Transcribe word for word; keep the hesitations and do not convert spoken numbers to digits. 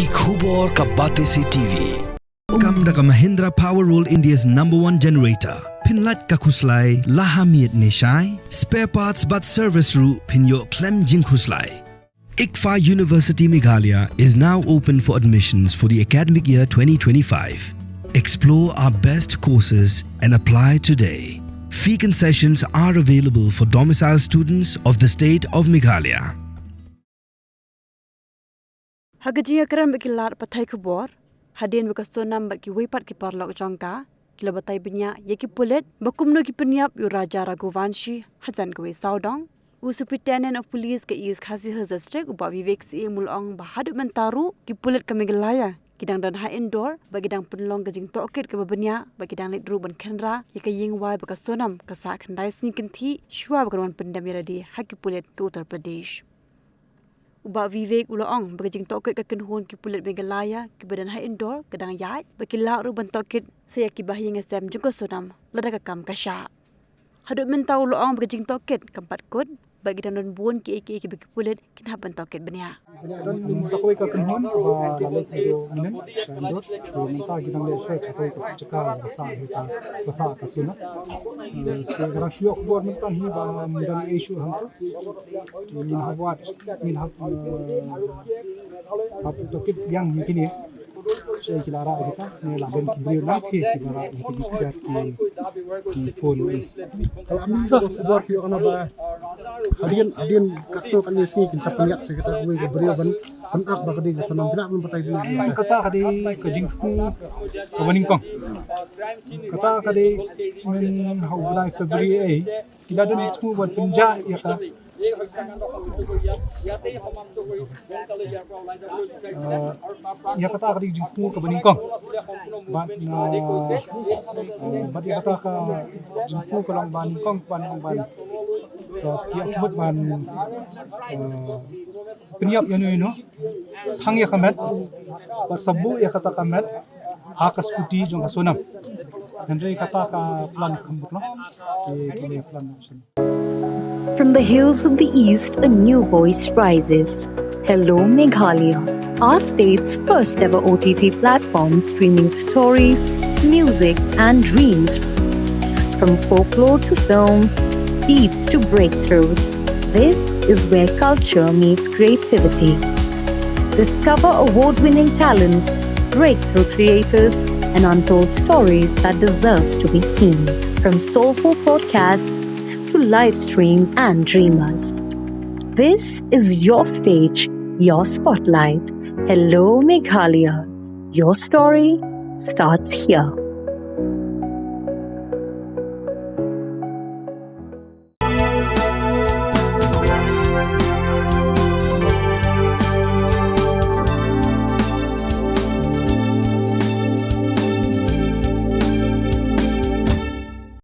Ki khubor ka Batesi T V. Kam da ka Mahindra Power World, India's number one generator. Pynlait ka khuslai la ha miet ne shai. Spare parts bad service ruh phin ïoh khlem jingkhuslai. ICFAI University Meghalaya is now open for admissions for the academic year twenty twenty-five. Explore our best courses and apply today. Fee concessions are available for domicile students of the state of Meghalaya. Ha ka jingïakren bad ki lad pathai khubor, hadien ba ka Sonam bad kiwei pat ki paralok jong ka ki la batai bniah ïa ki pulit ba kumno ki pynïap ïa u Raja Raghuvanshi hajan kawei sawdong, u Superintendent of Police ka East Khasi Hills District, u Bah Vivek Syiem, u la ong ba haduh mynta ruh ki pulit ka Meghalaya ki dang don ha Indore bad ki dang pynlong ka jingtohkit kaba bniah bad ki dang leit ruh ban kynrah ïa ka ïingwai ba ka Sonam ka sah khyndai sngi kynthih shuwa ba kan wan pyndem ïalade ha ki pulit ka Uttar Pradesh. U Bah Vivek u la ong ba ka jingtohkit ka kynhun ki pulit Meghalaya kiba don ha Indore ka dang ïaid bad ki lah ruh ban tohkit sa ïa kiba ha ïing ha sem jong ka Sonam lada ka kam ka shah. Haduh mynta u la ong ba ka jingtohkit kam pat kut bad ki dang don bun kiei kiei kiba ki pulit kin hap ban tohkit bniah. Don sa kawei ka kynhun ba la leit haduh mynnin sha Indore, te mynta ki dang leit search ha kawei ka jaka ba sah hi ka, ba sah ka Sonam. Eh, te ka dang shu ïoh khubor mynta hi ba mynta issue hangto. Te ngin hap wad, ngin hap, eh, hap tohkit biang ïa kine. Sha ki la rah ïa kita, ne la don ki briew lang ki, ki la rah ïa ki, ki siat ki, ki phone. Ka la mynta khubor ki ïoh kana ba hadien, hadien katto katne sngi kin sa pynïap sa kita, kawei ka briew ban, ban ak ba ka dei ka Sonam, phi lah ban batai bniah. Kata ka dei ka jingsngew kaba nyngkong. Kata ka dei mynhynnin ha u bnai February, eh, ki la don jingsngew ban pynjah ïa ka. Eh, ïa kata ka dei jingsngew kaba nyngkong. Bad, eh, eh, bad ïa kata ka jingsngew ka long ba nyngkong ban, ban, eh, ki ïakynduh ban, eh, pynïap ïano ïano, thang ïa ka met, bad sa buh ïa kata ka met ha ka skuti jong ka Sonam. Hynrei kata ka plan ka mut long. Te ka plan. From the hills of the East, a new voice rises. Hello, Meghalaya, our state's first ever O T T platform streaming stories, music, and dreams. From folklore to films, beats to breakthroughs, this is where culture meets creativity. Discover award winning talents, breakthrough creators, and untold stories that deserves to be seen. From soulful podcasts to live streams and dreamers. This is your stage, your spotlight. Hello, Meghalaya. Your story starts here.